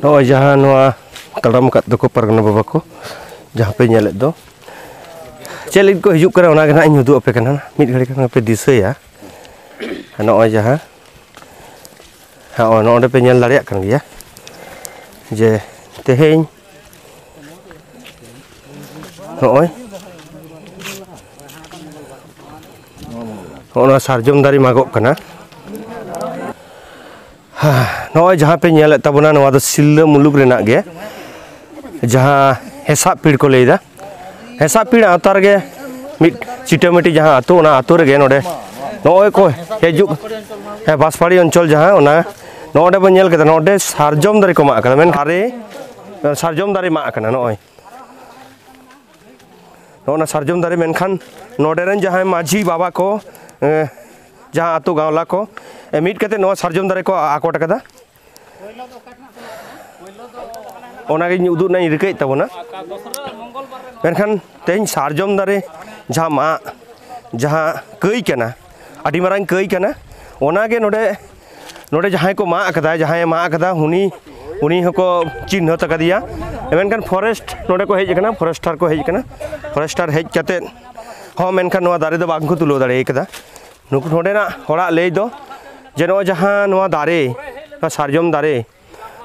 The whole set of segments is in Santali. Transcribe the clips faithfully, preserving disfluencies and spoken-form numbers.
ᱱᱚᱜᱼᱚᱭ ᱡᱟᱦᱟᱸ ᱱᱚᱣᱟ ᱠᱟᱰᱟᱢ ᱠᱟᱫ ᱫᱚᱠᱚ ᱯᱟᱨᱜᱟᱱᱟ ᱵᱟᱵᱟ ᱠᱚ, ᱡᱟᱦᱟᱸ ᱯᱮ ᱧᱮᱞᱮᱫ ᱫᱚ, ᱪᱮᱫ ᱞᱟᱹᱜᱤᱫ ᱠᱚ ᱦᱤᱡᱩᱜ ᱠᱟᱱᱟ, ᱚᱱᱟ ᱜᱮ ᱱᱟᱦᱟᱜ ᱤᱧ ᱩᱫᱩᱜ ᱟᱯᱮ ᱠᱟᱱᱟ, ᱢᱤᱫ ᱜᱷᱟᱹᱲᱤ ᱠᱷᱟᱱ ᱯᱮ ᱫᱤᱥᱟᱹᱭᱟ᱾ ᱱᱚᱜᱼᱚᱭ ᱡᱟᱦᱟᱸ, ᱦᱚᱸᱜᱼᱚᱭ ᱱᱚᱜᱼᱚ ᱱᱚᱰᱮ ᱯᱮ ᱧᱮᱞ ᱫᱟᱲᱮᱭᱟᱜ ᱠᱟᱱ ᱜᱮᱭᱟ ᱡᱮ ᱛᱮᱦᱮᱧ ᱱᱚᱜᱼᱚᱭ ᱱᱚᱜᱼᱚ ᱱᱚᱣᱟ ᱥᱟᱨᱡᱚᱢ ᱫᱟᱨᱮ ᱢᱟᱜᱚᱜ ᱠᱟᱱᱟ᱾ ᱱᱚᱜᱼᱚᱭ ᱡᱟᱦᱟᱸ ᱯᱮ ᱧᱮᱞᱮᱫ ᱛᱟᱵᱚᱱᱟ, ᱱᱚᱣᱟ ᱫᱚ ᱥᱤᱞᱫᱟᱹ ᱢᱩᱞᱩᱠ ᱨᱮᱱᱟᱜ ᱜᱮ, ᱡᱟᱦᱟᱸ ᱦᱮᱥᱟᱜ ᱯᱤᱲ ᱠᱚ ᱞᱟᱹᱭᱫᱟ᱾ ᱦᱮᱥᱟᱜ ᱯᱤᱲ ᱟᱣᱛᱟ ᱨᱮᱜᱮ ᱢᱤᱫ ᱪᱤᱴᱟᱹᱢᱤᱴᱤ ᱡᱟᱦᱟᱸ ᱟᱹᱛᱩ, ᱚᱱᱟ ᱟᱹᱛᱩ ᱨᱮᱜᱮ ᱱᱚᱰᱮ ᱱᱚᱜᱼᱚᱭ ᱠᱚ ᱦᱤᱡᱩᱜ, ᱦᱮᱸ, ᱵᱟᱸᱥᱯᱟᱲᱤ ᱚᱧᱪᱚᱞ ᱡᱟᱦᱟᱸ, ᱚᱱᱟ ᱱᱚᱰᱮ ᱵᱚᱱ ᱧᱮᱞ ᱠᱮᱫᱟ, ᱱᱚᱰᱮ ᱥᱟᱨᱡᱚᱢ ᱫᱟᱨᱮ ᱠᱚ ᱢᱟᱜ ᱠᱟᱫᱟ, ᱢᱮᱱᱠᱷᱟᱱ ᱫᱟᱨᱮ, ᱥᱟᱨᱡᱚᱢ ᱫᱟᱨᱮ ᱢᱟᱜ ᱠᱟᱱᱟ᱾ ᱱᱚᱜᱼᱚᱭ ᱱᱚᱜᱼᱚ ᱱᱟ ᱥᱟᱨᱡᱚᱢ ᱫᱟᱨᱮ, ᱢᱮᱱᱠᱷᱟᱱ ᱱᱚᱰᱮ ᱨᱮᱱ ᱡᱟᱦᱟᱸᱭ ᱢᱟᱹᱡᱷᱤ ᱵᱟᱵᱟ ᱠᱚ, ᱮ, ᱡᱟᱦᱟᱸ ᱟᱹᱛᱩ ᱜᱟᱶᱞᱟ ᱠᱚ, ᱮ, ᱢᱤᱫ ᱠᱟᱛᱮ ᱱᱚᱣᱟ ᱥᱟᱨᱡᱚᱢ ᱫᱟᱨᱮ ᱠᱚ ᱟᱠᱚᱴ ᱟᱠᱟᱫᱟ᱾ ᱚᱱᱟᱜᱤᱧ ᱩᱫᱩᱜ ᱨᱮᱱᱟᱜ ᱤᱧ ᱨᱤᱠᱟᱹᱭᱮᱫ ᱛᱟᱵᱚᱱᱟ᱾ ᱢᱮᱱᱠᱷᱟᱱ ᱛᱮᱦᱮᱧ ᱥᱟᱨᱡᱚᱢ ᱫᱟᱨᱮ ᱡᱟᱦᱟᱸ ᱢᱟᱜ, ᱡᱟᱦᱟᱸ ᱠᱟᱹᱭ ᱠᱟᱱᱟ, ᱟᱹᱰᱤ ᱢᱟᱨᱟᱝ ᱠᱟᱹᱭ ᱠᱟᱱᱟ, ᱚᱱᱟᱜᱮ ᱱᱚᱰᱮ, ᱱᱚᱰᱮ ᱡᱟᱦᱟᱸᱭ ᱠᱚ ᱢᱟᱜ ᱟᱠᱟᱫᱟ, ᱡᱟᱦᱟᱸᱭᱮ ᱢᱟᱜ ᱟᱠᱟᱫᱟ, ᱩᱱᱤ, ᱩᱱᱤ ᱦᱚᱸᱠᱚ ᱪᱤᱱᱦᱟᱹᱛ ᱟᱠᱟᱫᱮᱭᱟ᱾ ᱢᱮᱱᱠᱷᱟᱱ ᱯᱷᱚᱨᱮᱥᱴ ᱱᱚᱰᱮ ᱠᱚ ᱦᱮᱡ ᱟᱠᱟᱱᱟ, ᱯᱷᱚᱨᱮᱥᱴᱟᱨ ᱠᱚ ᱦᱮᱡ ᱟᱠᱟᱱᱟ, ᱯᱷᱚᱨᱮᱥᱴᱟᱨ ᱦᱮᱡ ᱠᱟᱛᱮᱫ ᱦᱚᱸ ᱢᱮᱱᱠᱷᱟᱱ ᱱᱚᱣᱟ ᱫᱟᱨᱮ ᱫᱚ ᱵᱟᱝ ᱠᱚ ᱛᱩᱞᱟᱹᱣ ᱫᱟᱲᱮ ᱟᱠᱟᱫᱟ᱾ ᱱᱩᱠᱩ ᱱᱚᱰᱮᱱᱟᱜ ᱦᱚᱲᱟᱜ ᱞᱟᱹᱭ ᱫᱚ ᱡᱮ ᱱᱚᱜᱼᱚᱭ ᱡᱟᱦᱟᱸ ᱱᱚᱣᱟ ᱫᱟᱨᱮ, ᱱᱚᱣᱟ ᱥᱟᱨᱡᱚᱢ ᱫᱟᱨᱮ,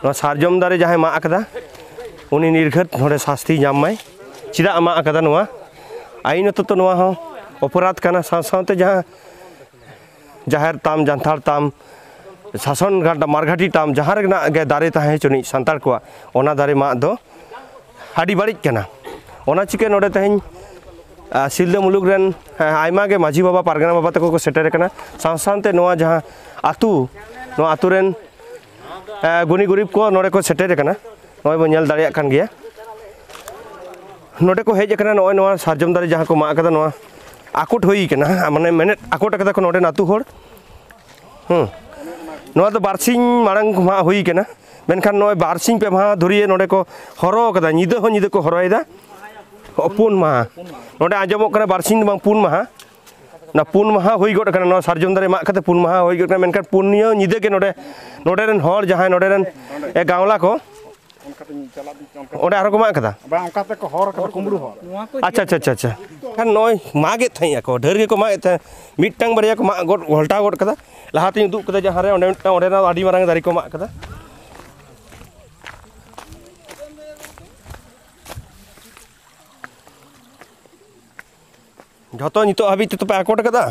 ᱱᱚᱣᱟ ᱥᱟᱨᱡᱚᱢ ᱫᱟᱨᱮ ᱡᱟᱦᱟᱸᱭ ᱢᱟᱜ ᱟᱠᱟᱫᱟ, ᱩᱱᱤ ᱱᱤᱨᱜᱷᱟᱹᱛ ᱱᱚᱰᱮ ᱥᱟᱥᱛᱤ ᱧᱟᱢ ᱢᱟᱭ᱾ ᱪᱮᱫᱟᱜ ᱮ ᱢᱟᱜ ᱟᱠᱟᱫᱟ, ᱱᱚᱣᱟ ᱟᱭᱤᱱᱚᱛᱚ ᱛᱚ ᱱᱚᱣᱟ ᱦᱚᱸ ᱚᱯᱚᱨᱟᱫᱷ ᱠᱟᱱᱟ᱾ ᱥᱟᱶ ᱥᱟᱶᱛᱮ ᱡᱟᱦᱟᱸ ᱡᱟᱦᱮᱨ ᱛᱟᱢ, ᱡᱟᱱᱛᱷᱟᱲ ᱛᱟᱢ, ᱥᱟᱥᱚᱱ ᱜᱷᱟᱴ, ᱢᱟᱨᱜᱷᱟᱴᱤ ᱛᱟᱢ, ᱡᱟᱦᱟᱸ ᱨᱮᱱᱟᱜ ᱜᱮ ᱫᱟᱨᱮ ᱛᱟᱦᱮᱸ ᱦᱚᱪᱚᱱᱤᱡ ᱥᱟᱱᱛᱟᱲ ᱠᱚᱣᱟᱜ, ᱚᱱᱟ ᱫᱟᱨᱮ ᱢᱟᱜ ᱫᱚ ᱟᱹᱰᱤ ᱵᱟᱹᱲᱤᱡ ᱠᱟᱱᱟ᱾ ᱚᱱᱟ ᱪᱤᱠᱟᱹ ᱱᱚᱰᱮ ᱛᱮᱦᱮᱧ, ᱟ, ᱥᱤᱞᱫᱟᱹ ᱢᱩᱞᱩᱠ ᱨᱮᱱ, ᱟ, ᱟᱭᱢᱟ ᱜᱮ ᱢᱟᱹᱡᱷᱤ ᱵᱟᱵᱟ, ᱯᱟᱨᱜᱟᱱᱟ ᱵᱟᱵᱟ ᱛᱟᱠᱚ ᱠᱚ ᱥᱮᱴᱮᱨ ᱟᱠᱟᱱᱟ᱾ ᱥᱟᱶ ᱥᱟᱶᱛᱮ ᱱᱚᱣᱟ ᱡᱟᱦᱟᱸ ᱟᱹᱛᱩ, ᱱᱚᱣᱟ ᱟᱹᱛᱩ ᱨᱮᱱ, ᱟ, ᱜᱩᱱᱤ ᱜᱩᱨᱤᱵ ᱠᱚ ᱱᱚᱰᱮ ᱠᱚ ᱥᱮᱴᱮᱨ ᱟᱠᱟᱱᱟ᱾ ᱱᱚᱜᱼᱚᱭ ᱵᱚᱱ ᱧᱮᱞ ᱫᱟᱲᱮᱭᱟᱜ ᱠᱟᱱ ᱜᱮᱭᱟ, ᱱᱚᱰᱮ ᱠᱚ ᱦᱮᱡ ᱟᱠᱟᱱᱟ᱾ ᱱᱚᱜᱼᱚᱭ ᱱᱚᱣᱟ ᱥᱟᱨᱡᱚᱢ ᱫᱟᱨᱮ ᱡᱟᱦᱟᱸ ᱠᱚ ᱢᱟᱜ ᱟᱠᱟᱫᱟ, ᱱᱚᱣᱟ ᱟᱠᱚᱴ ᱦᱩᱭ ᱟᱠᱟᱱᱟ, ᱢᱟᱱᱮ ᱢᱮᱱᱮᱫ ᱟᱠᱚᱴ ᱟᱠᱟᱫᱟ ᱠᱚ ᱱᱚᱰᱮᱱ ᱟᱹᱛᱩ ᱦᱚᱲ᱾ ᱦᱩᱸ᱾ ᱱᱚᱣᱟ ᱫᱚ ᱵᱟᱨᱥᱤᱧ ᱢᱟᱲᱟᱝ ᱢᱟᱜ ᱦᱩᱭ ᱠᱟᱱᱟ, ᱢᱮᱱᱠᱷᱟᱱ ᱱᱚᱜᱼᱚᱭ ᱵᱟᱨᱥᱤᱧ ᱯᱮ ᱢᱟᱦᱟ ᱫᱷᱩᱨᱤᱭᱟᱹ ᱱᱚᱰᱮ ᱠᱚ ᱦᱚᱨᱚ ᱠᱟᱫᱟ, ᱧᱤᱫᱟᱹ ᱦᱚᱸ ᱧᱤᱫᱟᱹ ᱠᱚ ᱦᱚᱨᱚᱭᱮᱫᱟ᱾ ᱚ, ᱯᱩᱱ ᱢᱟᱦᱟ᱾ ᱱᱚᱰᱮ ᱟᱸᱡᱚᱢᱚᱜ ᱠᱟᱱᱟ ᱵᱟᱨᱥᱤᱧ ᱫᱚ ᱵᱟᱝ, ᱯᱩᱱ ᱢᱟᱦᱟ᱾ ᱚᱱᱟ ᱯᱩᱱ ᱢᱟᱦᱟ ᱦᱩᱭ ᱜᱚᱫ ᱟᱠᱟᱱᱟ, ᱱᱚᱣᱟ ᱥᱟᱨᱡᱚᱢ ᱫᱟᱨᱮ ᱢᱟᱜ ᱠᱟᱛᱮ ᱯᱩᱱ ᱢᱟᱦᱟ ᱦᱩᱭ ᱜᱚᱫ ᱟᱠᱟᱱᱟ, ᱢᱮᱱᱠᱷᱟᱱ ᱯᱩᱱᱭᱟᱹ ᱧᱤᱫᱟᱹ ᱜᱮ ᱱᱚᱰᱮ, ᱱᱚᱰᱮ ᱨᱮᱱ ᱦᱚᱲ ᱡᱟᱦᱟᱸᱭ ᱱᱚᱰᱮ ᱨᱮᱱ, ᱮ, ᱜᱟᱶᱞᱟ ᱠᱚ, ᱚᱸᱰᱮ ᱟᱨᱦᱚᱸ ᱠᱚ ᱢᱟᱜ ᱠᱟᱫᱟ? ᱵᱟᱝ, ᱚᱱᱠᱟ ᱛᱮᱠᱚ ᱦᱚᱨ ᱠᱟᱫᱟ, ᱠᱩᱢᱵᱽᱲᱩ ᱦᱚᱨ᱾ ᱟᱪᱪᱷᱟ, ᱟᱪᱪᱷᱟ, ᱟᱪᱪᱷᱟ, ᱟᱪᱪᱷᱟ᱾ ᱠᱷᱟᱱ ᱱᱚᱜᱼᱚᱭ ᱢᱟᱜᱮᱫ ᱛᱟᱦᱮᱸᱜ ᱟᱠᱚ, ᱰᱷᱮᱨ ᱜᱮᱠᱚ ᱢᱟᱜᱮᱫ ᱛᱟᱦᱮᱸᱫ, ᱢᱤᱫᱴᱟᱝ ᱵᱟᱨᱭᱟ ᱠᱚ ᱢᱟᱜ ᱜᱚᱫ, ᱜᱷᱚᱞᱴᱟᱣ ᱜᱚᱫ ᱠᱟᱫᱟ᱾ ᱞᱟᱦᱟᱛᱤᱧ ᱩᱫᱩᱜ ᱠᱟᱫᱟ ᱡᱟᱦᱟᱸ ᱨᱮ, ᱚᱸᱰᱮ ᱢᱤᱫᱴᱟᱝ, ᱚᱸᱰᱮᱱᱟᱜ ᱟᱹᱰᱤ ᱢᱟᱨᱟᱝ ᱫᱟᱨᱮ ᱠᱚ ᱢᱟᱜ ᱠᱟᱫᱟ᱾ ᱡᱷᱚᱛᱚ ᱱᱤᱛᱚᱜ ᱦᱟᱹᱵᱤᱡ ᱛᱮ ᱛᱚᱯᱮ ᱟᱠᱚᱴ ᱠᱟᱫᱟ?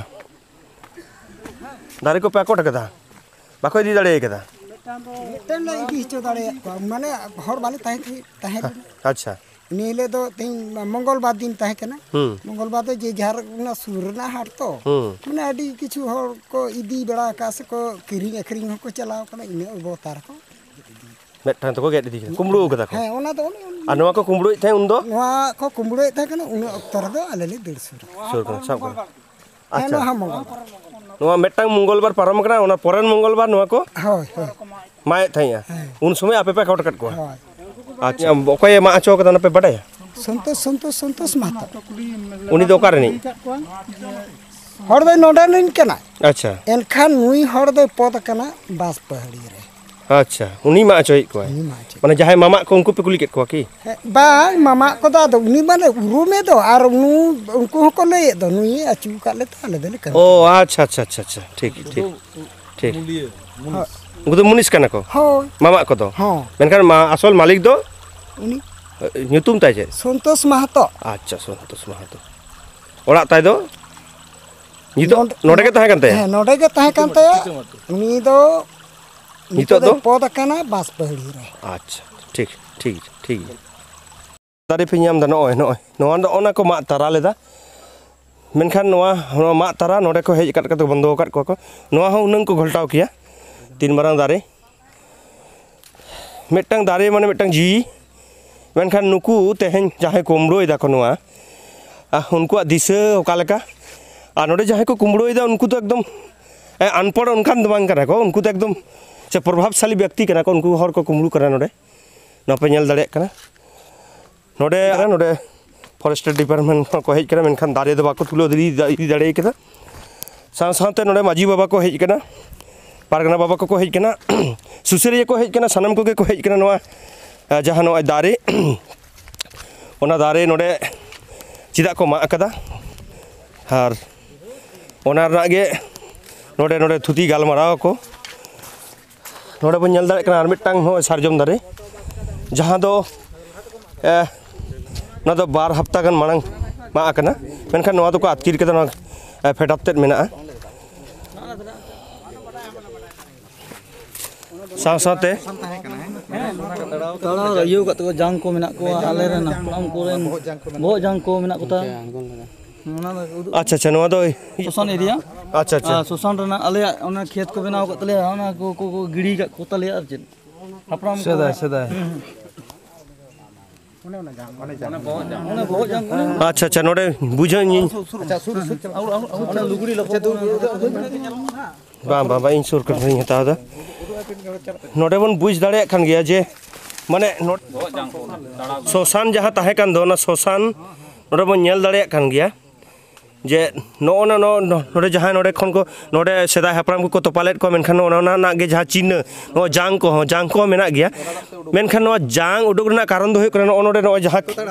ᱫᱟᱨᱮ ᱠᱚᱯᱮ ᱟᱠᱚᱴ ᱠᱟᱫᱟ? ᱵᱟᱠᱚ ᱤᱫᱤ ᱫᱟᱲᱮ ᱠᱟᱫᱟ? ᱢᱤᱫᱴᱮᱱ ᱞᱮ ᱤᱫᱤ ᱦᱚᱪᱚ ᱫᱟᱲᱮᱭᱟᱜ ᱠᱚᱣᱟ, ᱢᱟᱱᱮ ᱦᱚᱲ ᱵᱟᱞᱮ ᱛᱟᱦᱮᱸ ᱛᱟᱦᱮᱸ ᱞᱮᱱᱟ᱾ ᱟᱪᱪᱷᱟ᱾ ᱤᱱᱟᱹ ᱦᱤᱞᱳᱜ ᱫᱚ ᱛᱮᱦᱮᱧ ᱢᱚᱝᱜᱚᱞ ᱵᱟᱨ ᱫᱤᱱ ᱛᱟᱦᱮᱸ ᱠᱟᱱᱟ᱾ ᱦᱩᱸ᱾ ᱢᱚᱝᱜᱚᱞ ᱵᱟᱨ ᱫᱚ ᱡᱮ ᱡᱟᱦᱟᱨ ᱚᱱᱟ ᱥᱩᱨ ᱨᱮᱱᱟᱜ ᱦᱟᱴ ᱛᱚ, ᱦᱩᱸ᱾ ᱢᱟᱱᱮ ᱟᱹᱰᱤ ᱠᱤᱪᱷᱩ ᱦᱚᱲ ᱠᱚ ᱤᱫᱤ ᱵᱟᱲᱟ ᱟᱠᱟᱫ ᱥᱮᱠᱚ ᱠᱤᱨᱤᱧ ᱟᱹᱠᱷᱨᱤᱧ ᱦᱚᱸᱠᱚ ᱪᱟᱞᱟᱣ ᱠᱟᱱᱟ, ᱤᱱᱟᱹ ᱚᱵᱚᱛᱟᱨ ᱠᱚ᱾ ᱢᱤᱫᱴᱟᱝ ᱛᱮᱠᱚ ᱜᱮᱫ ᱤᱫᱤ ᱠᱮᱫᱟ, ᱠᱩᱢᱵᱽᱲᱩ ᱠᱟᱫᱟ ᱠᱚ᱾ ᱦᱮᱸ, ᱚᱱᱟ ᱫᱚ ᱚᱱᱮ ᱚᱱ- ᱟᱨ ᱱᱚᱣᱟ ᱠᱚ ᱠᱩᱢᱵᱽᱲᱩᱭᱮᱫ ᱛᱟᱦᱮᱸᱫ ᱩᱱᱫᱚ? ᱱᱚᱣᱟ ᱠᱚ ᱠᱩᱢᱵᱽᱲᱩᱭᱮᱫ ᱛᱟᱦᱮᱸ ᱠᱟᱱᱟ, ᱩᱱᱟᱹᱜ ᱚᱠᱛᱚ ᱨᱮᱫᱚ ᱟᱞᱮ ᱞᱮ ᱫᱟᱹᱲ ᱥᱩᱨᱟ᱾ ᱥᱩᱨ ᱠᱟᱱᱟ, ᱥᱟᱵ ᱠᱟᱱᱟ᱾ ᱦᱮᱸ, ᱟᱪᱪᱷᱟ᱾ ᱱᱚᱣᱟ ᱦᱚᱸ ᱢᱚᱝᱜᱚᱞ ᱵᱟᱨ᱾ ᱱᱚᱣᱟ ᱢᱤᱫᱴᱟᱝ ᱢᱚᱝᱜᱚᱞ ᱵᱟᱨ ᱯᱟᱨᱚᱢ ᱠᱟᱱᱟ, ᱚᱱᱟ ᱯᱚᱨᱮᱨ ᱢᱚᱝᱜᱚᱞ ᱵᱟᱨ ᱱᱚᱣᱟ ᱠᱚ ᱦᱳᱭ, ᱦᱳᱭ᱾ ᱢᱟᱭᱮᱫ ᱛᱟᱦᱮᱸᱜᱼᱟ᱾ ᱦᱮᱸ᱾ ᱩᱱ ᱥᱚᱢᱚᱭ ᱟᱯᱮ ᱯᱮ ᱟᱠᱚᱴ ᱟᱠᱟᱫ ᱠᱚᱣᱟ? ᱦᱳᱭ᱾ ᱟᱪᱪᱷᱟ, ᱚᱠᱚᱭᱮ ᱢᱟᱜ ᱦᱚᱪᱚ ᱠᱟᱫᱟ, ᱚᱱᱟ ᱯᱮ ᱵᱟᱰᱟᱭᱟ? ᱥᱚᱱᱛᱳᱥ, ᱥᱚᱱᱛᱳᱥ, ᱥᱚᱱᱛᱳᱥ ᱢᱟᱦᱟᱛᱚ᱾ ᱩᱱᱤ ᱫᱚ ᱚᱠᱟ ᱨᱤᱱᱤᱡ? ᱦᱚᱲ ᱫᱚᱭ ᱱᱚᱰᱮ ᱨᱤᱱ ᱠᱟᱱᱟᱭ᱾ ᱟᱪᱪᱷᱟ᱾ ᱮᱱᱠᱷᱟᱱ ᱱᱩᱭ ᱦᱚᱲ ᱫᱚᱭ ᱯᱚᱫ ᱟᱠᱟᱱᱟ ᱵᱟᱸᱥ ᱯᱟᱹᱦᱟᱹᱲᱤ ᱨᱮ᱾ ᱟᱪᱪᱷᱟ, ᱩᱱᱤ ᱢᱟᱜ ᱦᱚᱪᱚᱭᱮᱫ ᱠᱚᱣᱟᱭ? ᱩᱱᱤ ᱢᱟᱜ ᱦᱚᱪᱚᱭᱮᱫ ᱢᱟᱱᱮ ᱡᱟᱦᱟᱸᱭ ᱢᱟᱢᱟᱜ ᱠᱚ, ᱩᱱᱠᱩ ᱯᱮ ᱠᱩᱞᱤ ᱠᱮᱫ ᱠᱚᱣᱟ ᱠᱤ? ᱦᱮᱸ, ᱵᱟᱝ, ᱢᱟᱢᱟᱜ ᱠᱚᱫᱚ ᱟᱫᱚ ᱩᱱᱤ ᱢᱟᱱᱮ ᱩᱨᱩᱢᱮ ᱫᱚ, ᱟᱨ ᱩᱱᱩ-, ᱩᱱᱠᱩ ᱦᱚᱸᱠᱚ ᱞᱟᱹᱭᱮᱫ ᱫᱚ, ᱱᱩᱭᱮ ᱟᱹᱪᱩ ᱟᱠᱟᱫ ᱞᱮ ᱛᱮ ᱟᱞᱮ ᱫᱚᱞᱮ ᱠᱟᱹᱢᱤ ᱚ, ᱠᱟᱱᱟ᱾ ᱟᱪᱪᱷᱟ, ᱟᱪᱪᱷᱟ, ᱟᱪᱪᱷᱟ, ᱟᱪᱪᱷᱟ, ᱴᱷᱤᱠ, ᱴᱷᱤᱠ, ᱴᱷᱤᱠ᱾ ᱩᱱᱠᱩ ᱫᱚ ᱢᱩᱱᱤᱥ ᱠᱟᱱᱟ ᱠᱚ? ᱦᱳᱭ᱾ ᱢᱟᱢᱟᱜ ᱠᱚᱫᱚ? ᱦᱚᱸ᱾ ᱢᱮᱱᱠᱷᱟᱱ ᱢᱟ-, ᱟᱥᱚᱞ ᱢᱟᱹᱞᱤᱠ ᱫᱚ? ᱩᱱᱤ? ᱧᱩᱛᱩᱢ ᱛᱟᱭ ᱪᱮᱫ? ᱥᱚᱱᱛᱳᱥ ᱢᱟᱦᱟᱛᱚ᱾ ᱟᱪᱪᱷᱟ, ᱥᱚᱱᱛᱳᱥ ᱢᱟᱦᱟᱛᱚ᱾ ᱚᱲᱟᱜ ᱛᱟᱭ ᱫᱚ? ᱱᱤᱛᱚᱜ ᱱᱚᱰᱮ, ᱱᱚᱰᱮ ᱜᱮ ᱛᱟᱦᱮᱸ ᱠᱟᱱ ᱛᱟᱭᱟ? ᱦᱮᱸ, ᱱᱚᱰᱮ ᱜᱮ ᱛᱟᱦᱮᱸ ᱠᱟᱱ ᱛᱟᱭᱟ᱾ ᱩᱱᱤ ᱫᱚ ᱱᱤᱛᱚᱜ ᱱᱤᱛᱚᱜ ᱫᱚ? ᱫᱚᱭ ᱯᱚᱫ ᱟᱠᱟᱱᱟ ᱵᱟᱸᱥ ᱯᱟᱹᱦᱲᱤ ᱨᱮ᱾ ᱟᱪᱪᱷᱟ, ᱴᱷᱤᱠ, ᱴᱷᱤᱠ, ᱴᱷᱤᱠ᱾ ᱫᱟᱨᱮ ᱯᱮ ᱧᱟᱢ ᱮᱫᱟ, ᱱᱚᱜᱼᱚᱭ, ᱱᱚᱜᱼᱚᱭ, ᱱᱚᱣᱟ ᱫᱚ ᱚᱱᱟ ᱠᱚ ᱢᱟᱜ ᱛᱟᱨᱟ ᱞᱮᱫᱟ, ᱢᱮᱱᱠᱷᱟᱱ ᱱᱚᱣᱟ, ᱱᱚᱣᱟ ᱢᱟᱜ ᱛᱟᱨᱟ ᱱᱚᱰᱮ ᱠᱚ ᱦᱮᱡ ᱟᱠᱟᱫ ᱠᱟᱛᱮ ᱵᱚᱱᱫᱚ ᱟᱠᱟᱫ ᱠᱚᱣᱟ ᱠᱚ᱾ ᱱᱚᱣᱟ ᱦᱚᱸ ᱩᱱᱟᱹᱝ ᱠᱚ ᱜᱷᱚᱞᱴᱟᱣ ᱠᱮᱭᱟ, ᱛᱤᱱ ᱢᱟᱨᱟᱝ ᱫᱟᱨᱮ᱾ ᱢᱤᱫᱴᱟᱝ ᱫᱟᱨᱮ ᱢᱟᱱᱮ ᱢᱤᱫᱴᱟᱝ ᱡᱤᱣᱤ, ᱢᱮᱱᱠᱷᱟᱱ ᱱᱩᱠᱩ ᱛᱮᱦᱮᱧ ᱡᱟᱦᱟᱸᱭ ᱠᱩᱢᱵᱽᱲᱩᱭ ᱫᱟᱠᱚ ᱱᱚᱣᱟ, ᱟᱨ ᱩᱱᱠᱩᱣᱟᱜ ᱫᱤᱥᱟᱹ ᱚᱠᱟ ᱞᱮᱠᱟ? ᱟᱨ ᱱᱚᱰᱮ ᱡᱟᱦᱟᱸᱭ ᱠᱚ ᱠᱩᱢᱵᱽᱲᱩᱭᱮᱫᱟ, ᱩᱱᱠᱩ ᱫᱚ ᱮᱠᱫᱚᱢ ᱟᱱᱯᱚᱲ ᱚᱱᱠᱟᱱ ᱫᱚ ᱵᱟᱝ ᱠᱟᱱᱟ ᱠᱚ, ᱩᱱᱠᱩ ᱫᱚ ᱮᱠᱫᱚᱢ ᱥᱮ ᱯᱨᱚᱵᱷᱟᱵᱽᱥᱟᱞᱤ ᱵᱮᱠᱛᱤ ᱠᱟᱱᱟ ᱠᱚ, ᱩᱱᱠᱩ ᱦᱚᱲ ᱠᱚ ᱠᱩᱢᱵᱽᱲᱩ ᱠᱟᱱᱟ ᱱᱚᱰᱮ᱾ ᱱᱚᱣᱟ ᱯᱮ ᱧᱮᱞ ᱫᱟᱲᱮᱭᱟᱜ ᱠᱟᱱᱟ, ᱱᱚᱰᱮ, ᱱᱚᱰᱮ ᱯᱷᱚᱨᱮᱥᱴ ᱰᱤᱯᱟᱨᱴᱢᱮᱱᱴ ᱦᱚᱸ ᱠᱚ ᱦᱮᱡ ᱠᱟᱱᱟ, ᱢᱮᱱᱠᱷᱟᱱ ᱫᱟᱨᱮ ᱫᱚ ᱵᱟᱠᱚ ᱛᱩᱞᱟᱹᱣ ᱤᱫᱤ, ᱤᱫᱤ ᱫᱟᱲᱮ ᱠᱟᱫᱟ᱾ ᱥᱟᱶ ᱥᱟᱶᱛᱮ ᱱᱚᱰᱮ ᱢᱟᱹᱡᱷᱤ ᱵᱟᱵᱟ ᱠᱚ ᱦᱮᱡ ᱠᱟᱱᱟ, ᱯᱟᱨᱜᱟᱱᱟ ᱵᱟᱵᱟ ᱠᱚᱠᱚ ᱦᱮᱡ ᱠᱟᱱᱟ, ᱥᱩᱥᱟᱹᱨᱤᱭᱟᱹ ᱠᱚ ᱦᱮᱡ ᱠᱟᱱᱟ, ᱥᱟᱱᱟᱢ ᱠᱚᱜᱮ ᱠᱚ ᱦᱮᱡ ᱠᱟᱱᱟ᱾ ᱱᱚᱣᱟ, ᱟᱸ, ᱡᱟᱦᱟᱸ ᱱᱚᱜᱼᱚᱭ ᱫᱟᱨᱮ, ᱚᱱᱟ ᱫᱟᱨᱮ ᱱᱚᱰᱮ ᱪᱮᱫᱟᱜ ᱠᱚ ᱢᱟᱜ ᱟᱠᱟᱫᱟ, ᱟᱨ ᱚᱱᱟ ᱨᱮᱱᱟᱜ ᱜᱮ ᱱᱚᱰᱮ, ᱱᱚᱰᱮ ᱛᱷᱩᱛᱤ ᱜᱟᱞᱢᱟᱨᱟᱣ ᱟᱠᱚ᱾ ᱱᱚᱰᱮ ᱵᱚᱱ ᱧᱮᱞ ᱫᱟᱲᱮᱭᱟᱜ ᱠᱟᱱᱟ ᱟᱨ ᱢᱤᱫᱴᱟᱝ ᱱᱚᱜᱼᱚᱭ ᱥᱟᱨᱡᱚᱢ ᱫᱟᱨᱮ, ᱡᱟᱦᱟᱸ ᱫᱚ, ᱮ, ᱚᱱᱟ ᱫᱚ ᱵᱟᱨ ᱦᱟᱯᱛᱟ ᱜᱟᱱ ᱢᱟᱲᱟᱝ ᱢᱟᱜ ᱟᱠᱟᱱᱟ, ᱢᱮᱱᱠᱷᱟᱱ ᱱᱚᱣᱟ ᱫᱚᱠᱚ ᱟᱹᱛᱠᱤᱨ ᱠᱟᱫᱟ, ᱱᱚᱣᱟ, ᱮ, ᱯᱷᱮᱰᱟᱛ ᱛᱮᱫ ᱢᱮᱱᱟᱜᱼᱟ᱾ ᱥᱟᱶ ᱥᱟᱶᱛᱮ ᱛᱟᱲᱟᱣ ᱤᱭᱟᱹ ᱠᱟᱜ ᱛᱟᱠᱚᱣᱟ, ᱡᱟᱝ ᱠᱚ ᱢᱮᱱᱟᱜ ᱠᱚᱣᱟ, ᱟᱞᱮᱨᱮᱱ ᱦᱟᱯᱲᱟᱢ ᱠᱚᱨᱮᱱ ᱵᱚᱦᱚᱜ ᱡᱟᱝ ᱠᱚ ᱢᱮᱱᱟᱜ ᱠᱚᱛᱟ᱾ ᱚᱱᱟ ᱫᱚ ᱩᱫᱩᱜ ᱟᱪᱪᱷᱟ, ᱟᱪᱪᱷᱟ, ᱱᱚᱣᱟ ᱫᱚ ᱥᱚᱥᱟᱱ ᱮᱨᱤᱭᱟ᱾ ᱟᱪᱪᱷᱟ, ᱟᱪᱪᱷᱟ᱾ ᱟᱨ ᱥᱚᱥᱟᱱ ᱨᱮᱱᱟᱜ ᱟᱞᱮᱭᱟᱜ ᱚᱱᱟ ᱠᱷᱮᱛ ᱠᱚ ᱵᱮᱱᱟᱣ ᱟᱠᱟᱫ ᱛᱟᱞᱮᱭᱟ, ᱚᱱᱟ ᱠᱚ, ᱠᱚ, ᱠᱚ ᱜᱤᱰᱤ ᱟᱠᱟᱫ ᱠᱚ ᱛᱟᱞᱮᱭᱟ ᱟᱨ ᱪᱮᱫ᱾ ᱦᱟᱯᱲᱟᱢ ᱠᱚ ᱥᱮᱫᱟᱭ, ᱥᱮᱫᱟᱭ᱾ ᱚᱱᱮ ᱵᱚᱦᱚᱜ ᱡᱟᱝ ᱠᱚ᱾ ᱟᱪᱪᱷᱟ, ᱟᱪᱪᱷᱟ, ᱱᱚᱰᱮ ᱵᱩᱡᱷᱟᱹᱣ ᱤᱧ᱾ ᱚᱱᱟ ᱞᱩᱜᱽᱲᱤ ᱞᱟᱯᱚ᱾ ᱵᱟᱝ, ᱵᱟᱝ, ᱵᱟᱝ, ᱤᱧ ᱥᱩᱨ ᱠᱟᱛᱮ ᱤᱧ ᱦᱟᱛᱟᱣ ᱮᱫᱟ᱾ ᱱᱚᱰᱮ ᱵᱚᱱ ᱵᱩᱡᱽ ᱫᱟᱲᱮᱭᱟᱜ ᱠᱟᱱ ᱜᱮᱭᱟ ᱡᱮ, ᱢᱟᱱᱮ, ᱱᱚ-, ᱥᱚᱥᱟᱱ ᱡᱟᱦᱟᱸ ᱛᱟᱦᱮᱸ ᱠᱟᱱ ᱫᱚ, ᱚᱱᱟ ᱥᱚᱥᱟᱱ ᱱᱚᱰᱮ ᱵᱚᱱ ᱧᱮᱞ ᱫᱟᱲᱮᱭᱟᱜ ᱠᱟᱱ ᱜᱮᱭᱟ ᱡᱮ ᱱᱚᱜᱼᱚ ᱱᱟ-, ᱱᱚ-, ᱱᱚᱰᱮ ᱡᱟᱦᱟᱸᱭ ᱱᱚᱰᱮ ᱠᱷᱚᱱ ᱠᱚ, ᱱᱚᱰᱮ ᱥᱮᱫᱟᱭ ᱦᱟᱯᱲᱟᱢ ᱠᱚᱠᱚ ᱛᱚᱯᱟ ᱞᱮᱫ ᱠᱚᱣᱟ, ᱢᱮᱱᱠᱷᱟᱱ ᱱᱚᱜᱼᱚ ᱱᱟ ᱨᱮᱱᱟᱜ ᱜᱮ ᱡᱟᱦᱟᱸ ᱪᱤᱱᱦᱟᱹ, ᱱᱚᱣᱟ ᱡᱟᱝ ᱠᱚᱦᱚᱸ, ᱡᱟᱝ ᱠᱚᱦᱚᱸ ᱢᱮᱱᱟᱜ ᱜᱮᱭᱟ᱾ ᱢᱮᱱᱠᱷᱟᱱ ᱱᱚᱣᱟ ᱡᱟᱝ ᱩᱰᱩᱠ ᱨᱮᱱᱟᱜ ᱠᱟᱨᱚᱱ ᱫᱚ ᱦᱩᱭᱩᱜ ᱠᱟᱱᱟ, ᱱᱚᱜᱼᱚ ᱱᱚᱰᱮ ᱱᱚᱜᱼᱚᱭ ᱡᱟᱦᱟᱸ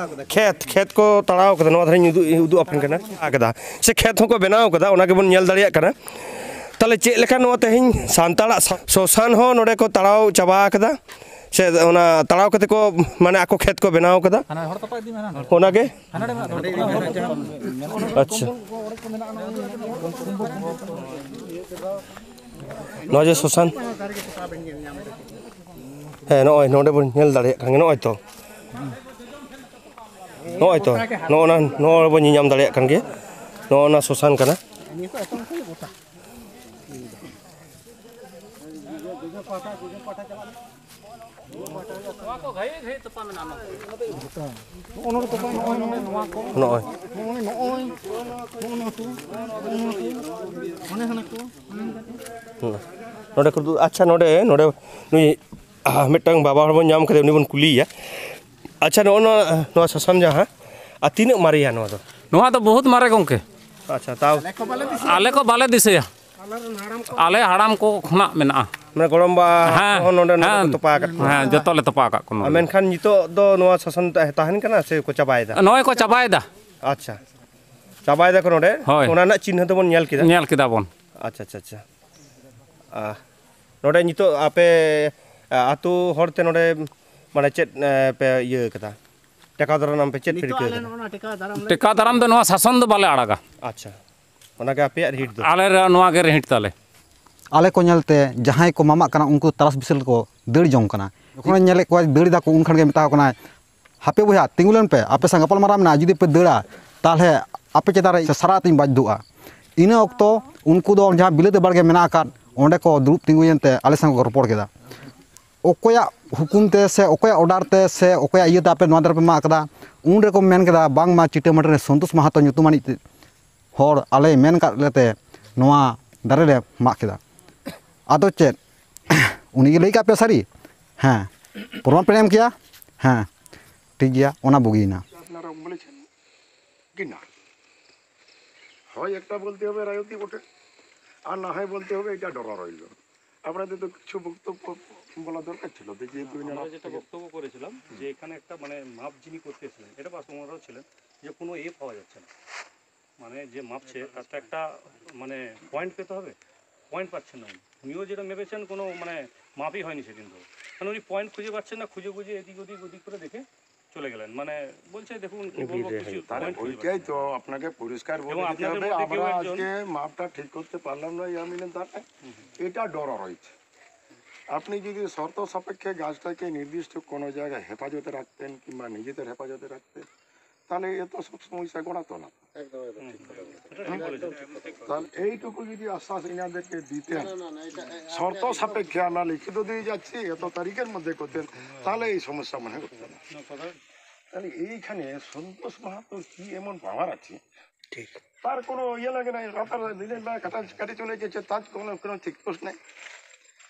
ᱠᱷᱮᱛ, ᱠᱷᱮᱛ ᱠᱚ ᱛᱟᱲᱟᱣ ᱠᱟᱫᱟ, ᱱᱚᱣᱟ ᱫᱷᱟᱨᱮᱧ ᱩᱫᱩᱜ, ᱩᱫᱩᱜ ᱟᱯᱮ ᱠᱟᱱᱟ, ᱠᱟᱫᱟ, ᱥᱮ ᱠᱷᱮᱛ ᱦᱚᱸᱠᱚ ᱵᱮᱱᱟᱣ ᱠᱟᱫᱟ, ᱚᱱᱟ ᱜᱮᱵᱚᱱ ᱧᱮᱞ ᱫᱟᱲᱮᱭᱟᱜ ᱠᱟᱱᱟ᱾ ᱛᱟᱦᱚᱞᱮ ᱪᱮᱫ ᱞᱮᱠᱟ ᱱᱚᱣᱟ ᱛᱮᱦᱮᱧ ᱥᱟᱱᱛᱟᱲᱟᱜ ᱥᱟ-, ᱥᱚᱥᱟᱱ ᱦᱚᱸ ᱱᱚᱰᱮ ᱠᱚ ᱛᱟᱲᱟᱣ ᱪᱟᱵᱟ ᱠᱟᱫᱟ, ᱥᱮ ᱚᱱᱟ ᱛᱟᱲᱟᱣ ᱠᱟᱛᱮ ᱠᱚ, ᱢᱟᱱᱮ, ᱟᱠᱚ ᱠᱷᱮᱛ ᱠᱚ ᱵᱮᱱᱟᱣ ᱠᱟᱫᱟ? ᱚᱱᱟᱜᱮ᱾ ᱟᱪᱪᱷᱟ᱾ ᱱᱚᱣᱟ ᱡᱮ ᱥᱚᱥᱟᱱ, ᱦᱮᱸ, ᱱᱚᱜᱼᱚᱭ ᱱᱚᱰᱮ ᱵᱚᱱ ᱧᱮᱞ ᱫᱟᱲᱮᱭᱟᱜ ᱠᱟᱱ ᱜᱮ, ᱱᱚᱜᱼᱚᱭ ᱛᱚ, ᱱᱚᱜᱼᱚᱭ ᱛᱚ, ᱱᱚᱜᱼᱚ ᱱᱟ, ᱱᱚᱜᱼᱚᱭ ᱵᱚᱱ ᱧᱮᱧᱟᱢ ᱫᱟᱲᱮᱭᱟᱜ ᱠᱟᱱ ᱜᱮ, ᱱᱚᱜᱼᱚ ᱱᱟ ᱥᱚᱥᱟᱱ ᱠᱟᱱᱟ᱾ ᱱᱚᱣᱟ ᱠᱚ ᱜᱷᱟᱹᱭ ᱜᱷᱟᱹᱭ ᱛᱚᱯᱟ ᱢᱮᱱᱟᱜᱼᱟ, ᱱᱚᱣᱟ ᱠᱚ᱾ ᱱᱚᱜᱼᱚ ᱱᱚᱰᱮ ᱛᱚᱯᱟ, ᱱᱚᱜᱼᱚᱭ, ᱱᱚᱜᱼᱚᱭ, ᱱᱚᱣᱟ ᱠᱚ᱾ ᱱᱚᱜᱼᱚᱭ᱾ ᱱᱚᱜᱼᱚᱭ, ᱱᱚᱜᱼᱚᱭ, ᱱᱚᱜᱼᱚ ᱱᱚᱣᱟ ᱠᱚ, ᱱᱚᱜᱼᱚ ᱱᱚᱣᱟ ᱠᱚ, ᱦᱟᱱᱮ ᱦᱟᱱᱟ ᱠᱚ, ᱦᱟᱱᱮ ᱦᱟᱱᱟ ᱠᱚ᱾ ᱦᱩᱸ᱾ ᱱᱚᱰᱮ ᱠᱚ ᱫᱩ-, ᱟᱪᱪᱷᱟ, ᱱᱚᱰᱮ, ᱱᱚᱰᱮ ᱱᱩᱭ, ᱟᱦ, ᱢᱤᱫᱴᱟᱝ ᱵᱟᱵᱟ ᱦᱚᱲ ᱵᱚᱱ ᱧᱟᱢ ᱠᱟᱫᱮᱭᱟ, ᱩᱱᱤ ᱵᱚᱱ ᱠᱩᱞᱤᱭᱮᱭᱟ᱾ ᱟᱪᱪᱷᱟ, ᱱᱚᱜᱼᱚ ᱱᱚᱣᱟ, ᱱᱚᱣᱟ ᱥᱟᱥᱟᱝ ᱡᱟᱦᱟᱸ, ᱟᱨ ᱛᱤᱱᱟᱹᱜ ᱢᱟᱨᱮᱭᱟ ᱱᱚᱣᱟ ᱫᱚ? ᱱᱚᱣᱟ ᱫᱚ ᱵᱚᱦᱩᱛ ᱢᱟᱨᱮ, ᱜᱚᱢᱠᱮ᱾ ᱟᱪᱪᱷᱟ, ᱛᱟᱣ? ᱟᱞᱮ ᱠᱚ ᱵᱟᱞᱮ ᱫᱤᱥᱟᱹᱭᱟ᱾ ᱟᱞᱮ ᱦᱟᱲᱟᱢ ᱠᱚ ᱠᱷᱚᱱᱟᱜ ᱢᱮᱱᱟᱜᱼᱟ᱾ ᱢᱟᱱᱮ ᱜᱚᱲᱚᱢ ᱵᱟ ᱦᱮᱸ, ᱠᱚᱦᱚᱸ ᱱᱚᱰᱮ, ᱱᱚᱰᱮ ᱠᱚ ᱦᱮᱸ, ᱛᱚᱯᱟ ᱟᱠᱟᱫ ᱠᱚᱣᱟ᱾ ᱦᱮᱸ, ᱡᱚᱛᱚ ᱞᱮ ᱛᱚᱯᱟ ᱟᱠᱟᱫ ᱠᱚᱣᱟ ᱱᱚᱰᱮ᱾ ᱟᱨ ᱢᱮᱱᱠᱷᱟᱱ ᱱᱤᱛᱚᱜ ᱫᱚ ᱱᱚᱣᱟ ᱥᱟᱥᱚᱱ ᱛᱟ-, ᱛᱟᱦᱮᱱ ᱠᱟᱱᱟ ᱥᱮ ᱠᱚ ᱪᱟᱵᱟᱭᱮᱫᱟ? ᱱᱚᱜᱼᱚᱭ ᱠᱚ ᱪᱟᱵᱟᱭᱮᱫᱟ᱾ ᱟᱪᱪᱷᱟ, ᱪᱟᱵᱟᱭᱮᱫᱟ ᱠᱚ ᱱᱚᱰᱮ᱾ ᱦᱳᱭ᱾ ᱚᱱᱟ ᱨᱮᱱᱟᱜ ᱪᱤᱱᱦᱟᱹ ᱫᱚᱵᱚᱱ ᱧᱮᱞ ᱠᱮᱫᱟ? ᱧᱮᱞ ᱠᱮᱫᱟ ᱵᱚᱱ᱾ ᱟᱪᱪᱷᱟ, ᱟᱪᱪᱷᱟ, ᱟᱪᱪᱷᱟ᱾ ᱟᱦ, ᱱᱚᱰᱮ ᱱᱤᱛᱚᱜ ᱟᱯᱮ, ᱟ, ᱟᱹᱛᱩ ᱦᱚᱲ ᱛᱮ ᱱᱚᱰᱮ ᱢᱟᱱᱮ ᱪᱮᱫ, ᱮ, ᱯᱮ ᱤᱭᱟᱹ ᱠᱟᱫᱟ? ᱴᱮᱠᱟᱣ ᱫᱟᱨᱟᱢ ᱯᱮ ᱪᱮᱫ ᱯᱮ ᱱᱤᱛᱚᱜ ᱨᱤᱠᱟᱹ ᱟᱞᱮ ᱠᱟᱫᱟ? ᱱᱚᱜᱼᱚ ᱱᱚᱣᱟ ᱴᱮᱠᱟᱣ ᱫᱟᱨᱟᱢ ᱞᱮ ᱴᱮᱠᱟᱣ ᱫᱟᱨᱟᱢ ᱫᱚ ᱱᱚᱣᱟ ᱥᱟᱥᱚᱱ ᱫᱚ ᱵᱟᱞᱮ ᱟᱲᱟᱜᱟ᱾ ᱟᱪᱪᱷᱟ, ᱚᱱᱟᱜᱮ ᱟᱯᱮᱭᱟᱜ ᱨᱤᱴ ᱫᱚ? ᱟᱞᱮ ᱨᱮ-, ᱱᱚᱣᱟ ᱜᱮ ᱨᱤᱦᱤᱴ ᱛᱟᱞᱮ᱾ ᱟᱞᱮ ᱠᱚ ᱧᱮᱞᱛᱮ ᱡᱟᱦᱟᱸᱭ ᱠᱚ ᱢᱟᱢᱟᱜ ᱠᱟᱱᱟ, ᱩᱱᱠᱩ ᱛᱟᱨᱟᱥ ᱵᱤᱥᱟᱹᱞ ᱠᱚ ᱫᱟᱹᱲ ᱡᱚᱝ ᱠᱟᱱᱟ᱾ ᱡᱚᱠᱷᱚᱱᱮ ᱧᱮᱞᱮᱫ ᱠᱚᱣᱟ ᱫᱟᱹᱲ ᱫᱟᱠᱚ, ᱩᱱ ᱠᱷᱟᱱ ᱜᱮ ᱢᱮᱛᱟ ᱠᱚ ᱠᱟᱱᱟᱭ, "ᱦᱟᱯᱮ ᱵᱚᱭᱦᱟ, ᱛᱤᱸᱜᱩ ᱞᱮᱱ ᱯᱮ, ᱟᱯᱮ ᱥᱟᱶ ᱜᱟᱯᱟᱞ ᱢᱟᱨᱟᱣ ᱢᱮᱱᱟᱜᱼᱟ, ᱡᱩᱫᱤ ᱯᱮ ᱫᱟᱹᱲᱟ, ᱛᱟᱦᱚᱞᱮ ᱟᱯᱮ ᱪᱮᱛᱟᱱ ᱨᱮ ᱥᱟᱨᱟ ᱟᱹᱛᱤᱧ ᱵᱟᱫᱽᱫᱷᱚᱜᱼᱟ᱾" ᱤᱱᱟᱹ ᱚᱠᱛᱚ ᱩᱱᱠᱩ ᱫᱚ ᱡᱟᱦᱟᱸ ᱵᱤᱞᱟᱹᱛᱤ ᱵᱟᱲᱜᱮ ᱢᱮᱱᱟᱜ ᱟᱠᱟᱫ, ᱚᱸᱰᱮ ᱠᱚ ᱫᱩᱲᱩᱵ ᱛᱤᱸᱜᱩᱭᱮᱱ ᱛᱮ ᱟᱞᱮ ᱥᱟᱶ ᱠᱚ ᱨᱚᱯᱚᱲ ᱠᱮᱫᱟ᱾ ᱚᱠᱚᱭᱟᱜ ᱦᱩᱠᱩᱢ ᱛᱮ ᱥᱮ ᱚᱠᱚᱭᱟᱜ ᱚᱰᱟᱨ ᱛᱮ ᱥᱮ ᱚᱠᱚᱭᱟᱜ ᱤᱭᱟᱹᱛᱮ ᱟᱯᱮ ᱱᱚᱣᱟ ᱫᱟᱨᱮ ᱯᱮ ᱢᱟᱜ ᱠᱟᱫᱟ? ᱩᱱ ᱨᱮᱠᱚ ᱢᱮᱱ ᱠᱮᱫᱟ, "ᱵᱟᱝᱢᱟ ᱪᱤᱴᱟᱹᱢᱟᱹᱴᱤ ᱨᱮ ᱥᱚᱱᱛᱳᱥ ᱢᱟᱦᱟᱛᱚ ᱧᱩᱛᱩᱢᱟᱱᱤᱡ ᱦᱚᱲ ᱟᱞᱮᱭ ᱢᱮᱱ ᱠᱟᱫ ᱞᱮᱛᱮ ᱱᱚᱣᱟ ᱫᱟᱨᱮ ᱞᱮ ᱢᱟᱜ ᱠᱮᱫᱟ᱾ ᱟᱫᱚ ᱪᱮᱫ? ᱩᱱᱤ ᱜᱮ ᱞᱟᱹᱭ ᱠᱟᱜ ᱯᱮᱭᱟ ᱥᱟᱹᱨᱤ?" "ᱦᱮᱸ᱾" "ᱯᱨᱚᱢᱟᱱ ᱯᱮ ᱮᱢ ᱠᱮᱭᱟ?" "ᱦᱮᱸ᱾" "ᱴᱷᱤᱠ ᱜᱮᱭᱟ, ᱚᱱᱟ ᱵᱩᱜᱤᱭᱮᱱᱟ᱾" আপনারা বলেছেন কি না? হয় একটা বলতে হবে রায়তি বটে, আর না হয় বলতে হবে এটা ডরা রইল। আপনাদের তো কিছু বক্তব্য বলা দরকার ছিল, যে যেহেতু এনারা আমরা যেটা বক্তব্য করেছিলাম যে এখানে একটা মানে মাপ যিনি করতে এসেছিলেন, এটা বাস ওনারাও ছিলেন, যে কোনো এ পাওয়া যাচ্ছে না, মানে যে মাপছে তার তো একটা মানে পয়েন্ট পেতে হবে, পয়েন্ট পাচ্ছেন না উনি। উনিও যেটা মেপেছেন কোনো মানে মাপই হয়নি সেদিন তো, মানে উনি পয়েন্ট খুঁজে পাচ্ছেন না, খুঁজে খুঁজে এদিক ওদিক ওদিক করে দেখে চলে গেলেন। মানে বলছে দেখুন কি বলবো, কিছু তাহলে পয়েন্ট খুঁজে ওইটাই পাচ্ছেন না। তো আপনাকে পরিষ্কার এবং বলে দিতে আপনাদের হবে, মধ্যে কেউ আমরা একজন আজকে মাপটা ঠিক করতে পারলাম না, ইয়া মিলেন তার এটা ডর রয়েছে। আপনি যদি শর্ত সাপেক্ষে গাছটাকে নির্দিষ্ট কোনো জায়গায় হেফাজতে রাখতেন কিংবা নিজেদের হেফাজতে রাখতেন, তাহলে এত সব সমস্যা গড়াতো না। তাহলে এইটুকু যদি আশ্বাস এনাদেরকে দিতেন, শর্ত সাপেক্ষে আমরা লিখিত দিয়ে যাচ্ছি, এত তারিখের মধ্যে করতেন, তাহলে এই সমস্যা মনে হয় উঠতো না। তাহলে এইখানে সন্তোষ মাহাতোর কি এমন পাওয়ার আছে? ঠিক। তার কোনো ইয়ে লাগে না, রাতার দিনের বেলা কাটা কাটি চলে গেছে, তার কোনো কোনো চেকপোস্ট নেই।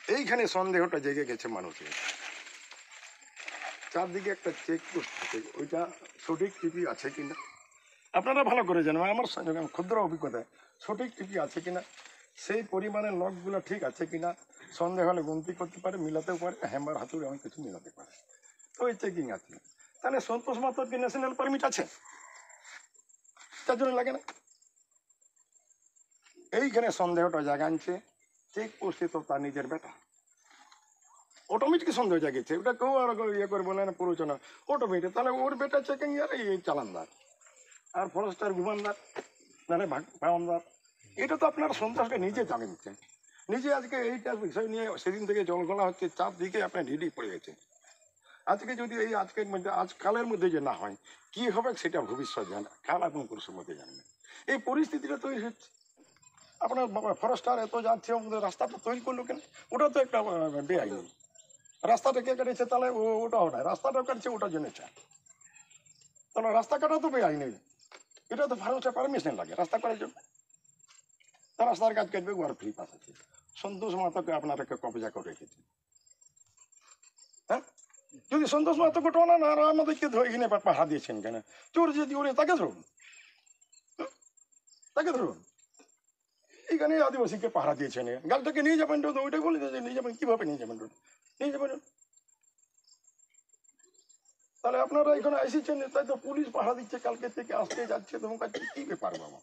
এইখানে সন্দেহটা জেগে গেছে মানুষের। চারদিকে একটা চেকপোস্ট আছে, ওইটা সঠিক টিপি আছে কিনা, আপনারা ভালো করে জানেন, আমার সঙ্গে ক্ষুদ্র অভিজ্ঞতা, সঠিক টিপি আছে কিনা, সেই পরিমাণের লকগুলো ঠিক আছে কিনা, সন্দেহ হলে গুনতি করতে পারে, মিলাতেও পারে, হ্যামার হাতুড়ি অনেক কিছু মিলাতে পারে। তো এই চেকিং আছে। তাহলে সন্তোষ মাহাতোর কি ন্যাশনাল পারমিট আছে? তার জন্য লাগে না। এইখানে সন্দেহটা জাগানছে, চেকপোস্টে তো তার নিজের বেটা, অটোমেটিক সন্দেহ জাগেছে। ওটা কেউ আর ইয়ে করে বলে না, পুরো না, অটোমেটিক। তাহলে ওর বেটা চেকিং আর এই চালানদার, আর ফরেস্টার ঘুমানদার, নাহলে ভাগ- পাওনদার। এটা তো আপনার সন্ত্রাসকে নিজে জানিয়ে দিচ্ছেন। নিজে আজকে এইটা বিষয় নিয়ে সেদিন থেকে জল ঘোলা হচ্ছে, চারদিকে আপনার ডিডি পড়ে গেছে। আজকে যদি এই আজকের মধ্যে, আজকালের মধ্যে যে না হয়, কি হবে সেটা ভবিষ্যৎ জানে, কাল এবং পরশুর মধ্যে জানবে। এই পরিস্থিতিটা তৈরি হচ্ছে। আপনার বাবা ফরেস্টার এত যাচ্ছে, আমাদের রাস্তাটা তৈরি করলো কেন? ওটা তো একটা আহ, বেআইনি। রাস্তাটা কে কেটেছে? তাহলে ও- ওটা ওটা রাস্তাটা কাটছে, ওটার জন্য চায়। তাহলে রাস্তা কাটা তো বেআইনি, এটা তো ফরেস্টের পারমিশন লাগে রাস্তা করার জন্য। তা রাস্তার কাজ করবে, ওর ফ্রি পাস আছে। সন্তোষ মাহাতোকে আপনারা কে কবজা করে রেখেছেন, হ্যাঁ? যদি সন্তোষ মাহাতোকে টোনা না আর আমাদেরকে ধরে এখানে পা- পাহারা দিয়েছেন কেন? চোর যদি ওরে তাকে ধরুন, হ্যাঁ? তাকে ধরুন। এখানে আদিবাসীকে পাহারা দিয়েছেন, গালটাকে নিয়ে যাবেন রোদ, ওইটাই বলে দিয়েছে, নিয়ে যাবেন। কিভাবে নিয়ে যাবেন রোদ? নিয়ে যাবেন রোদ। তাহলে আপনারা এখানে এসেছেন, তাই তো পুলিশ পাহারা দিচ্ছে, কালকে থেকে আসতে যাচ্ছে, ধমকাচ্ছে, কি ব্যাপার বাবা?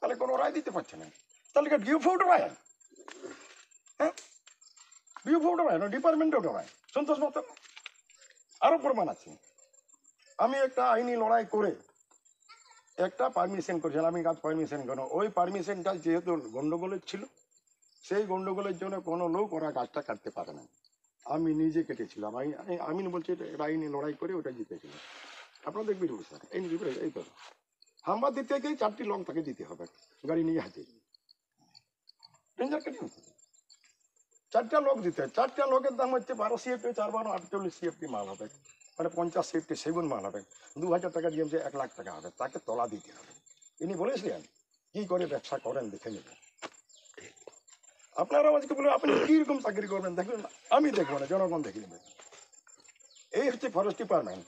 তাহলে কোনো রায় দিতে পারছে না। তাহলে কি ডিউ ফোর্ট রায়? হ্যাঁ, ডিউ ফোর্ট রায় না, ডিপার্টমেন্ট রায়। সন্তোষ মাহাতো, আরো প্রমাণ আছে। আমি একটা আইনি লড়াই করে একটা পারমিশন করেছিলাম, আমি গাছ পারমিশন কেন, ওই পারমিশনটা যেহেতু গন্ডগোলের ছিল, সেই গন্ডগোলের জন্য কোনো লোক ওরা গাছটা কাটতে পারে না। আমি নিজে কেটেছিলাম। আমি আমি- আমি বলছি, এটা এটা আইনি লড়াই করে ওটা জিতেছিলাম। আপনারা দেখবেন, স্যার, এই নিয়ে এই তো হাম্বা দিতে গিয়ে চারটি লক তাকে দিতে হবে, গাড়ি নিয়ে হাতে। ডেঞ্জার কেন? চারটা লক দিতে হয়। চারটা লকের দাম হচ্ছে বারো সিএফটি, চার বারো আটচল্লিশ সিএফটি মাল হবে, মানে পঞ্চাশ সিএফটি সেগুন মাল হবে, দু হাজার টাকা দিয়ে যে এক লাখ টাকা হবে, তাকে তলা দিতে হবে। ইনি বলেছিলেন, কি করে ব্যবসা করেন দেখে নেব। আপনারাও আজকে বলে, আপনি কিরকম চাকরি করবেন দেখবেন না, আমি দেখবো না, জনগণ দেখে নেবে। এই হচ্ছে ফরেস্ট ডিপার্টমেন্ট,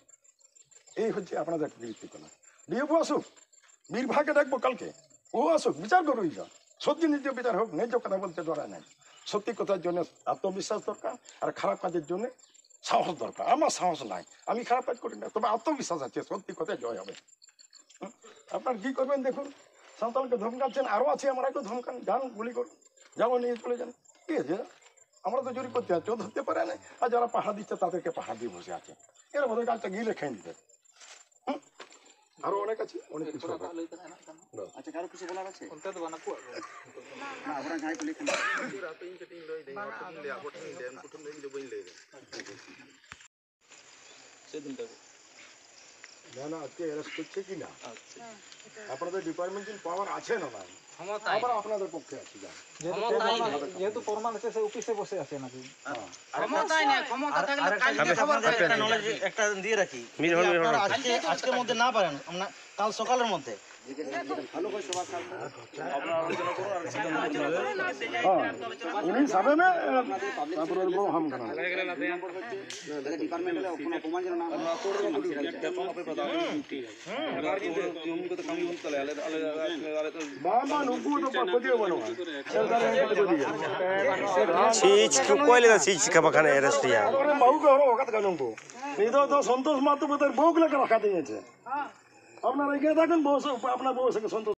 এই হচ্ছে আপনাদের কীর্তিকলাপ। ডিএফও আসুক, বিভাগে ডাকবো কালকে, ও আসুক, বিচার করুক যা, সত্যি ন্যায্য বিচার হোক। ন্যায্য কথা বলতে ডরা নাই। সত্যি কথার জন্য আত্মবিশ্বাস দরকার, আর খারাপ কাজের জন্য সাহস দরকার। আমার সাহস নাই, আমি খারাপ কাজ করি না, তবে আত্মবিশ্বাস আছে, সত্যি কথা জয় হবে। হুম? আপনার কি করবেন দেখুন, সাঁওতালকে ধমকাচ্ছেন, আরো আছে, আমরা একটু ধমকান, যান গুলি করুন, যাবো নিয়ে চলে যান। কি আছে? আমরা তো চুরি করতে যাচ্ছি, ও ধরতে পারে না। আর যারা পাহারা দিচ্ছে তাদেরকে পাহারা দিয়ে বসে আছে, এরা বোধহয় গাছটা গিলে খেয়ে নিতে। হুম? আরো অনেক আছে, অনেক কিছু হবে। ᱟᱪᱪᱷᱟ, ᱠᱟᱨᱚ ᱠᱤᱪᱷᱩ ᱵᱚᱞᱟᱨ ᱟᱪᱷᱮ? ᱚᱱᱛᱮ ᱫᱚ ᱵᱟᱹᱱᱩᱜ ᱠᱚᱣᱟ᱾ ᱟᱵᱚᱨᱮᱱ ᱡᱟᱦᱟᱸᱭ ᱠᱚ ᱞᱟᱹᱭ ᱠᱟᱱᱟ᱾ ᱤᱧ ᱫᱚ ᱵᱟᱹᱧ ᱞᱟᱹᱭ ᱫᱟ, ᱤᱧ ᱦᱚᱲ ᱴᱷᱮᱱ ᱤᱧ ᱞᱟᱹᱭᱟ, ᱩᱱᱠᱩ ᱴᱷᱮᱱ ᱫᱚ ᱤᱧ ᱫᱚ ᱵᱟᱹᱧ ᱞᱟᱹᱭ ᱫᱟ᱾ ᱪᱮᱫ ᱵᱤᱱ ᱞᱟᱹᱭᱟ? না না, আজকে অ্যারেস্ট করছে কি না, আপনাদের ডিপার্টমেন্টের পাওয়ার আছে না নাই? আবার আপনাদের পক্ষে আছে, যান। যেহেতু প্রমাণ আছে, সে অফিসে বসে আছে নাকি? ক্ষমতায় নেই, ক্ষমতা থাকলে কালকে খবর পাবে। একটা নলেজ, একটা দিয়ে রাখি। মিরহন, মিরহন। আপনারা আজকে, আজকের মধ্যে না পারেন, আপনার কাল সকালের মধ্যে। হ্যাঁ, উনি সাবে মে, তারপরে ওরকম হাম করা। ᱵᱟᱝ, ᱵᱟᱝ, ᱱᱩᱠᱩ ᱫᱚ ᱯᱟᱹᱛᱭᱟᱹᱣ ᱵᱟᱹᱱᱩᱜᱼᱟ᱾ ᱥᱤᱡᱽ ᱠᱚ ᱚᱠᱚᱭ ᱞᱟᱹᱭᱫᱟ ᱥᱤᱡᱽ ᱪᱤᱠᱟ ᱵᱟᱠᱷᱟᱱ ᱮᱨᱮᱥᱴ ᱨᱮᱭᱟᱜ? ᱟᱵᱚᱨᱮᱱ ᱵᱟᱹᱦᱩ ᱠᱚ ᱦᱚᱨᱚᱜ ᱟᱠᱟᱫ ᱠᱚᱣᱟ ᱱᱩᱠᱩ᱾ ᱱᱤᱛᱚᱜ ᱫᱚ ᱥᱚᱱᱛᱳᱥ ᱢᱟᱛᱚ ᱵᱚᱛᱚᱨ ᱵᱟᱹᱦᱩ ᱠᱚ ᱞᱮᱠᱟ ᱨᱟᱠᱷᱟ ᱛᱤᱧ ᱟᱪᱷᱮ᱾ ᱟᱯᱱᱟᱨ ᱮᱜᱮ ᱫᱟᱠᱚ ᱵᱟᱹᱦᱩ ᱥᱮ, ᱟᱯᱱᱟᱨ ᱵᱟᱹᱦᱩ ᱥᱮ ᱥᱚᱱᱛᱳᱥ᱾